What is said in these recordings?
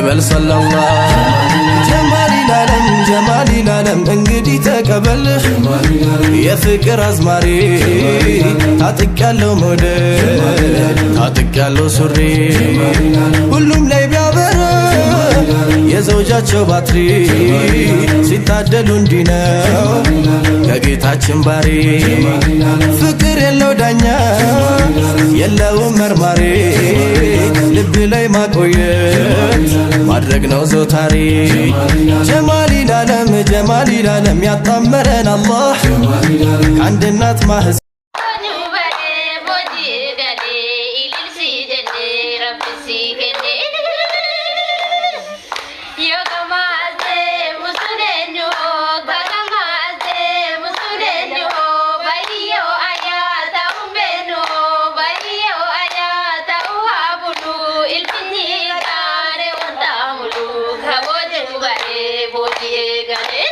ልበል ሰለላህ ጀማሊል ዓለም ጀማሊል ዓለም እንግዲህ ተቀበል የፍቅር አዝማሪ ታጥቅ ያለው መውደድ ታጥቅ ያለው ሱሪ ሁሉም ላይ ቢያበራ የዘውጃቸው ባትሪ ሲታደሉ እንዲህ ነው ከጌታችን ባሪ ፍቅር የለው ዳኛ የለውም መርማሪ ልብ ላይ ማቆየት ማድረግ ነው ዘውታሪ ጀማሊል ዓለም ጀማሊል ዓለም ያጣመረን አላህ ከአንድ እናት ማህፀን። Boojuu boojii galee ililsii jennee rabbisii kennee. Yoo gamaasee musuleen bagamaasee musuleen bayyoo ayaa ta'uu beenu bayyoo ayaa ta'uu haabulu ilfinni gaare wanta mulu kaboojuu baree boojii galee.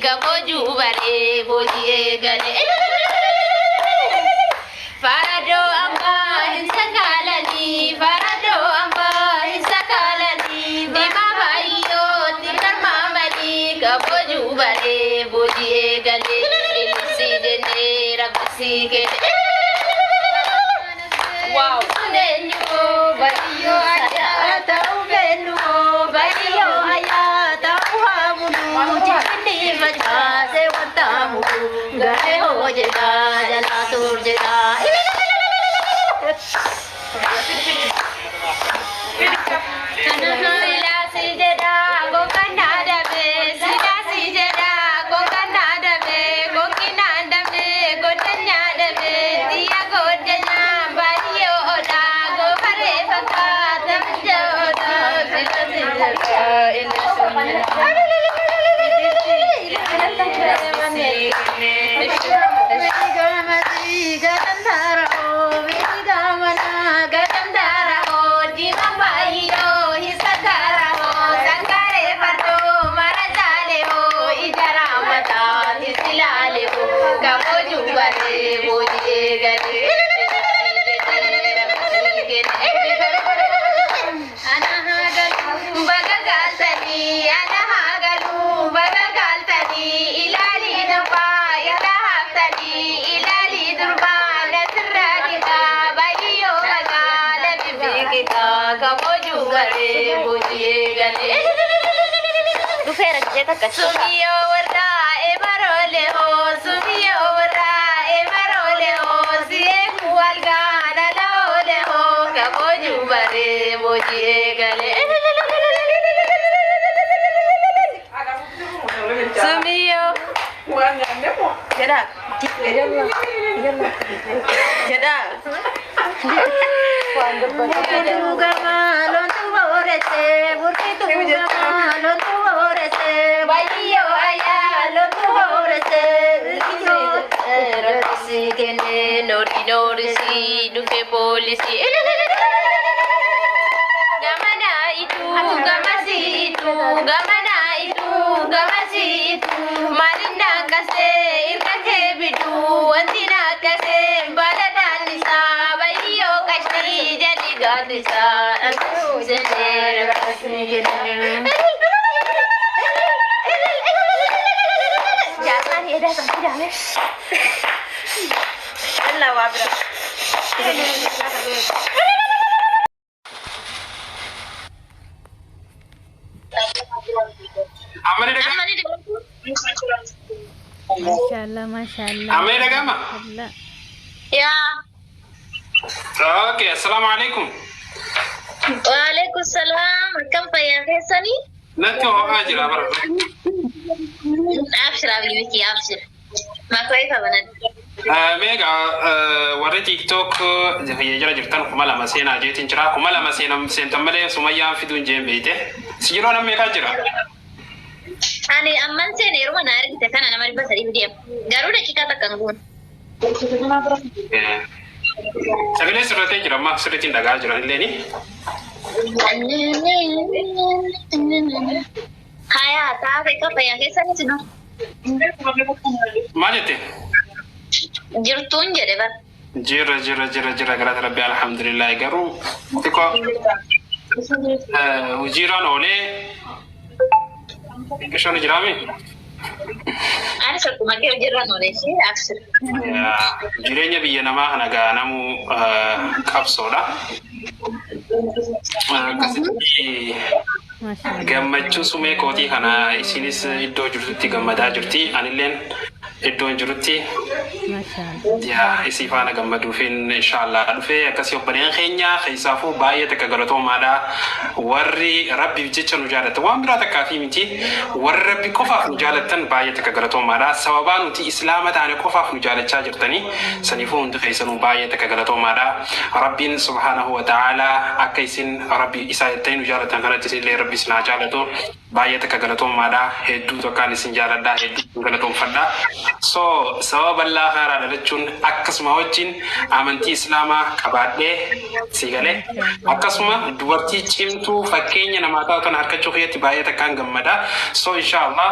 Kabojuu baree boojii galee. Faradoo ambaa hin sakaalanii, faradoo ambaa hin sakaalanii, diimaa baay'ootti karmaamanii, kabojuu baree boojii galee, ililsii jennee rabbisii kenne. Wow. Bayyoo ayaa ta'uu beenu, bayyoo ayaa ta'uu haamulu, jibinni facaasee wanta mulu, garee hoo jedhaa jalaa tuur jedhaa. Silaasi jedhaa gonkannaa dabee, silaasi jedhaa gonkannaa dabee, gonkinaan dabee, goddanyaa dabee, xiyya goddanyaa baay'ee odaa, goofaree fakkaata mijoodaa, silaasi jedhaa Dhufeera jee takka. Sumiyo warraa emarole hoo, sumiyo warraa emarole hoo, si'eeku algaana laole hoo, kabojuu baree boojii eegale. Sumiyo. Jedhaa. Jedhaa. Burkituu gamaa loontu booresse, burkituu gamaa loontu booresse, bayyoo ayaa loontu booresse, rabbisi kenne noori noorisi dhufe poolisi. Gamana itu gamasi itu gamana itu gamasi itu maalin akkasee irra keebidu wanti akkasee baladaan isaa bayyoo qashtii jalli gaaddisaa jedhee rakkasni jedhee. Jaarmaan eedaa kan fidame. Yallaa waa bira. Amma ni dhaga'ama? Amma ni dhaga'ama. Mashallah, mashallah. Amma ni dhaga'ama? Allah. Yaa. Okay, assalaamu alaikum. Waalaikum salaam. Akkam fayyaa keessanii? Natti ho'aa jira bara. Abshir Abiy abshir. Makwai kabanan. Meeqa warri TikTok jala jirtan 2000 seenaa jeetiin jira. 2000 seenam seentan malee Sumayyaan fiduun jeen beeyte. Si jiroo nam meeqaa jira? Ani amman seene yeroo na argite kana nama 300 deema. Garuu daqiiqaa takka hin guune. Sagalee sirratee jira amma sirriitti dhagaa jiran illeeni. Haya taate fayyaa keessanis nu. Maal jette? Jirtuun jedhe bara. Jira jira jira jira galata rabbi alhamdulillah garuu xiqqoo hojiirraan oolee xiqqishoon jiraami. Ani sokkuma kee hojiirraan oolee ishee abshir. Jireenya biyya namaa kana gaa namuu qabsoodha. Akkasitti gammachuu sumee kootii kana isinis iddoo jirtutti gammadaa jirti. Anilleen iddoon jirutti yaa isii faana gammaduufin inshaallah dhufee akkasii obboleen keenya keessaafuu baay'ee takka galatoomaadha. Warri rabbiif jecha nu jaalatan waan biraa takkaa fi miti warri rabbi qofaaf nu jaalatan baay'ee takka galatoomaadha. Sababaa nuti islaama taane qofaaf nu jaalachaa jirtanii saniifuu hundi keessanuu baay'ee takka galatoomaadha. Rabbiin subhaanahu wa ta'ala akka isin rabbi isaa jettanii nu jaalatan kanatti isinillee rabbi isin haa jaalatu. Baay'ee takka galatoomaadha. Hedduu tokkaan isin jaaladha. Hedduu galatoomfadha. So sababa bal'aa haaraa dhalachuun akkasuma wajjin amantii islaamaa qabaadhee si galee akkasuma dubartii cimtuu fakkeenya namaa taatu kana harkachuu kiyyatti baay'ee takkaan gammada. So inshaallah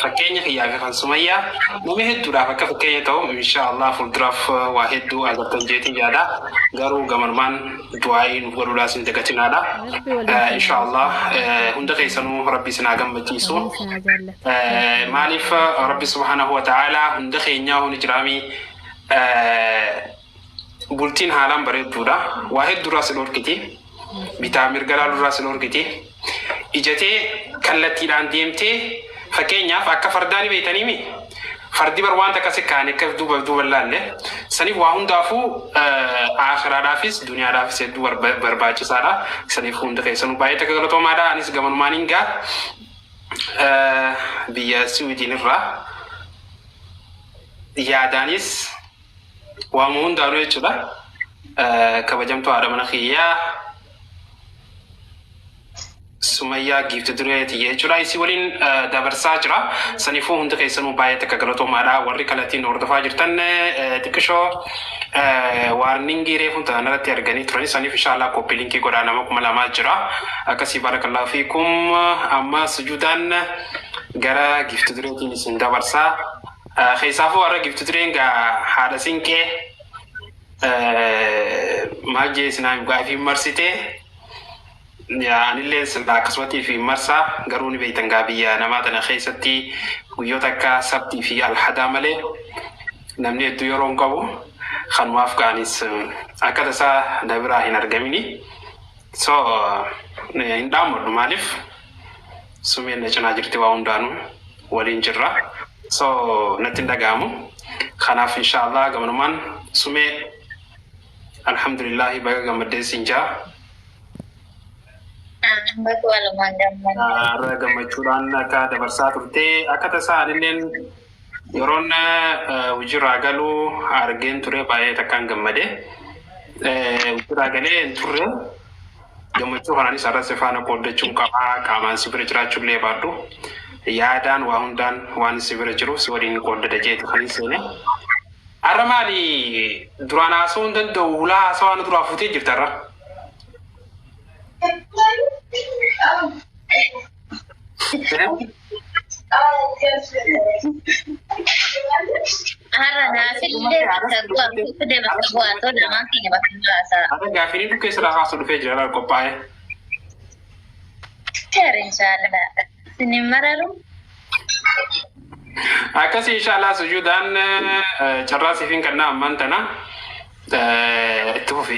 fakkeenya kiyyaa fi kan Sumayyaa nama hedduudhaaf akka fakkeenya ta'u inshaallah fuulduraaf waa hedduu agartan jeetiin yaada. Garuu gamanumaan du'aayii nuuf godhuudhaas hin dagatinaadha. Inshaallah hunda keessanuu rabbi isin haa gammachiisu. Maaliif rabbi subhaanahu wa ta'ala hunda keenyaa huni jiraami bultiin haalaan bareedduudha. Waa hedduurraa si dhorkiti. Bitaa mirga laaluurraa si dhorkiti. Ijatee kallattiidhaan deemtee fakkeenyaaf akka fardaa ni beektaniimi. Fardi bar waan takka si kaane akka duuba duuba laalle. Saniif waa hundaafuu akhiraadhaafis duniyaadhaafis hedduu barbaachisaadha. Saniif hunda keessanuu baay'ee takka galatoomaadha. Anis gamanumaan hin gaa biyya Siwiidin irraa yaadaanis waamuu hundaanuu jechuudha. Kabajamtuu haadha mana kiyyaa Sumayyaa giifti dureeti jechuudha. Isii waliin dabarsaa jira. Saniifuu hundi keessanuu baay'ee takka galatoomaadha. Warri kallattiin hordofaa jirtan xiqqishoo warningii reefuun ta'an irratti arganii turani. Saniif inshaallah copy linkii godhaa nama 2000 jira. Akkasii barakallahu fiikum amma sujuudaan gara giifti dureetiin isin dabarsaa. Keessaafuu warra giifti dureen gaa haadha sinqee maal jee isin gaafii marsitee anillee akkasumatti fi marsaa garuu ni beektan gaa biyya namaa tana keessatti guyyoota akka sabtii fi alhadaa malee namni hedduu yeroo hin qabu kanumaaf gaanis akka tasaa na biraa hin argamini. So hin dhaammadhu maaliif sumeen na cinaa jirti waa hundaanuu waliin jirra. So natti hin dhaga'amu. Kanaaf inshaallah gamanumaan sumee alhamdulillahi baga gammaddee siin jaa. Bakka walumaan gammadne. Har'a gammachuudhaan akka dabarsaa turte akka tasaa anilleen yeroon hojiirraa galuu argeen ture baay'ee takkaan gammade. Hojiirraa galee hin turre gammachuu kanaanis har'a si faana qooddachuun qabaa qaamaan si bira jiraachuullee baadhu yaadaan waa hundaan waan si bira jiru si waliin qooddada jeeti kan hin seene. Har'a maali duraan haasa'uu hin danda'u hulaa haasawaa nu duraa fuutee jirta har'a. Har'a naafillee bakka bu'aa fidee bakka bu'aa ta'u lamaan keenya bakka bu'aa. Har'a gaafiin dhukkee sirraa kaasuu dhufee jira laal qophaa'e. Seera inshaallah. Isin mararu. Akkasii inshaallah sujuudaan carraa siifin kannaa ammaan tana itti fufi.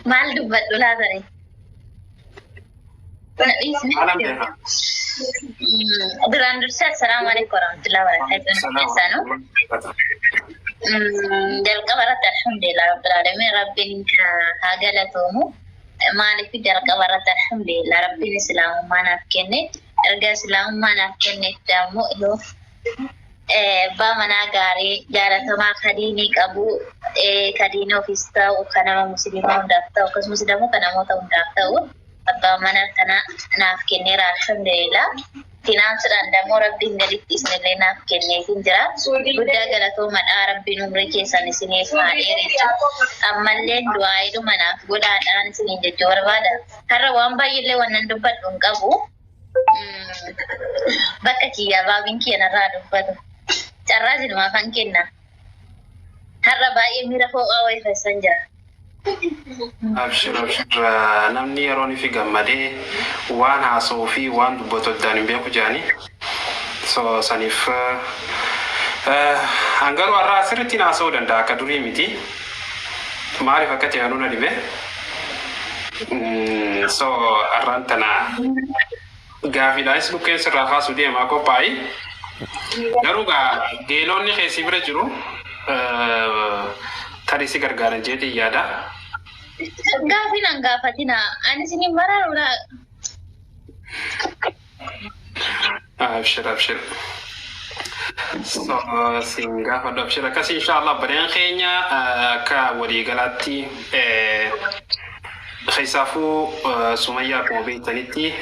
Maal dubbadhu laatani? Maalan beeka? Duraan dursa assalaamu alaikum warahmatullahi wabarakatuh. Keessanuu. Jalqaba irratti alhamdulillah rabbil alamin, Rabbiin haa galatoomu. Maaliif, jalqaba irratti alhamdulillah, Rabbiin islaamummaa naaf kenne. Erga islaamummaa naaf kennetti ammoo yoo abbaa manaa gaarii, jaalatamaa, ka diinii qabu, ka diinii ofiis ta'u, kan nama musliimaa hundaaf ta'u, akkasumas immoo kan namoota hundaaf ta'u, abbaa manaa kana naaf kenneera, alhamdulillah. Finaansiidhaan dammoo Rabbiin gaditti isinillee naaf kenneetiin jira. Guddaa galatoomadhaa, Rabbiin umrii keessan isiniif haa dheeressu. Ammallee du'aayiidhuma naaf godhaadhaan isiniin jechuu barbaada. Har'a waan baay'eellee wannan dubbadhu hin qabu. Bakka kiyyaa baabiin kiyya narraa dubbatu. Carraa isinumaaf han kenna. Har'a baay'ee miira ho'aa wayii keessan jira. Abshir, abshir, namni yeroo fi gammadee waan haasa'uu fi waan dubbatu addaan hin beeku jedhani. So saniif hangaruu har'a asirratti haasa'uu danda'a, akka durii miti. Maaliif akka ta'e anuu na dhibe. So har'aan tana gaafiidhaanis dhukkeen sirraa kaasuu deemaa qophaa'i. Garuu gaa geelonni keessi bira jiru tarii si gargaaran jeetii yaada. Gaafii nan gaafatina. Ani isinin baraaruudha. Abshir, abshir. So siin gaafadhu, abshir, akkasii inshallah badeen keenya akka waliigalaatti keessaafuu Sumayyaa akkuma beektanitti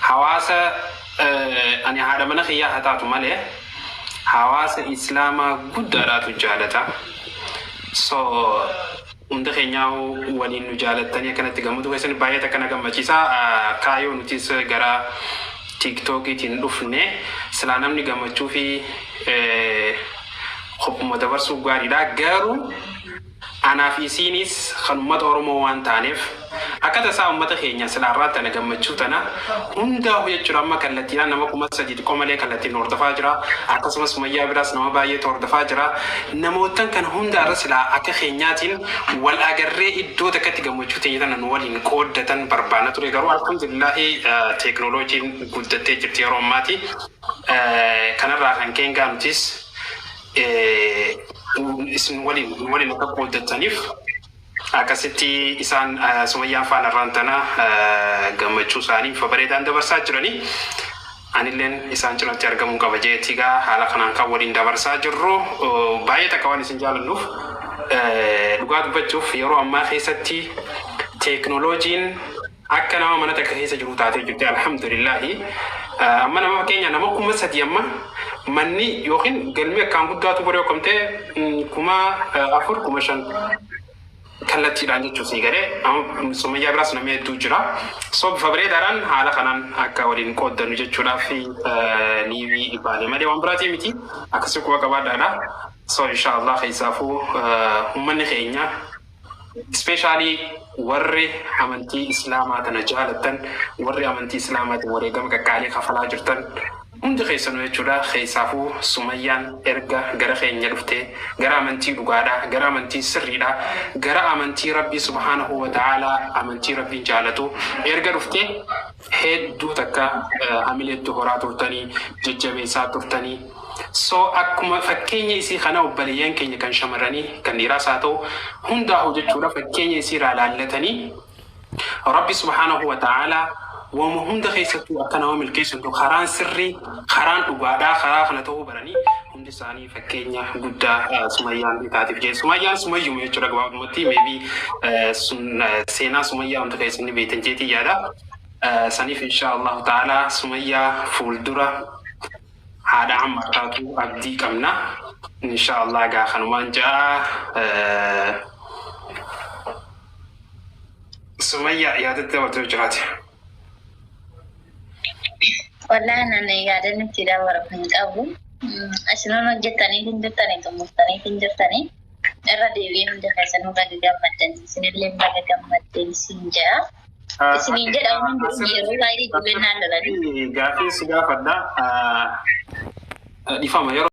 hawaasa, ani haadha mana kiyyaa haa taatu malee, hawaasa islaamaa guddaadhaatu jaalata. So hunda keenyaa waliin nu jaalattanii akkanatti gammadu keessatti baay'ee takka na gammachiisa. Kaayoo nutis gara TikTokiitiin dhufne silaa namni gammachuu fi qophuma dabarsuu gaariidha. Garuu anaa fi isiinis kan uummata Oromoo waan taaneef, akka tasaa uummata keenya silaarraa tana gammachuu tana hundaa jechuudha, amma kallattiidhaan nama 3000 xiqqoo malee kallattiin hordofaa jira. Akkasumas Sumayyaa biraas nama baay'eetu hordofaa jira. Namootan kana hundaarra silaa akka keenyaatiin wal agarree iddoo takkatti gammachuu teenya tana nu waliin qooddatan barbaanna ture. Garuu alhamdulillaahi, teeknooloojiin guddattee jirti yeroo ammaati. Kanarraa kan keengaa nutis isin waliin akka qooddataniif akkasitti isaan Sumayyaan faana irraan tana gammachuu isaanii bifa bareedaan dabarsaa jiranii. Anilleen isaan cinatti argamuu qaba jeetii gaa haala kanaan kan waliin dabarsaa jirru. Baay'ee takka waan isin jaalannuuf, dhugaa dubbachuuf, yeroo ammaa keessatti teeknooloojiin akka nama mana takka keessa jiru taatee jirti, alhamdulillaahi. Amma nama fakkeenya nama 3000, amma manni yookiin galmi akkaan guddaatu bor yookamtee 4000, 5000 kallattiidhaan jechuun sii galee amma Sumayyaa biraas namni hedduu jira. So bifa bareedaadhaan haala kanaan akka waliin qooddannu jechuudhaaf liivii baane malee waan biraatii miti, akkasii quba qabaadhaadha. So inshallah keessaafuu uummanni keenya, especially warri amantii islaamaa tana jaalattan, warri amantii islaamaatiin wareegama qaqqaalii kafalaa jirtan hundi keessanuu jechuudha, keessaafuu Sumayyaan erga gara keenya dhuftee gara amantii dhugaadhaa, gara amantii sirriidhaa, gara amantii Rabbii subhaanahu wa ta'aalaa, amantii Rabbiin jaalatu erga dhuftee hedduu takka hamileetti horaa turtanii, jajjabeessaa turtanii. So akkuma fakkeenya isii kana obboleeyyan keenya kan shamarranii, kan dhiiraas haa ta'u, hundaa'u jechuudha, fakkeenya isii irraa laallatanii Rabbi subhaanahu wa ta'aalaa waama hunda keessattuu akka nama milkeessu, karaan sirrii, karaan dhugaadhaa karaa kana ta'uu baranii, hundi isaanii fakkeenya guddaa Sumayyaan taatiif jee. Sumayyaan Sumayyuma jechuudha gabaabumatti. Maybe sun seenaa Sumayyaa hunda keessatti ni beektan jeetii yaada. Saniif insha Allahu ta'ala Sumayyaa fuuldura haadha amma taatu abdii qabna. Insha Allah gaa kanumaan ja'a. Sumayyaa, yaadatti dabaltuu jiraate. Wallahi nan yaadanni itti dabalu hin qabu. Isinuun hojjettanii hin jirtanii, xumurtanii hin jirtanii. Irra deebi'ee hunda keessanuu baga gammaddan, isinillee baga gammaddan isin jedha. Isiniin jedha, hundi yeroo baay'ee ijoolleen naan lolanii. Gaafii si gaafadha. Dhifama yeroo.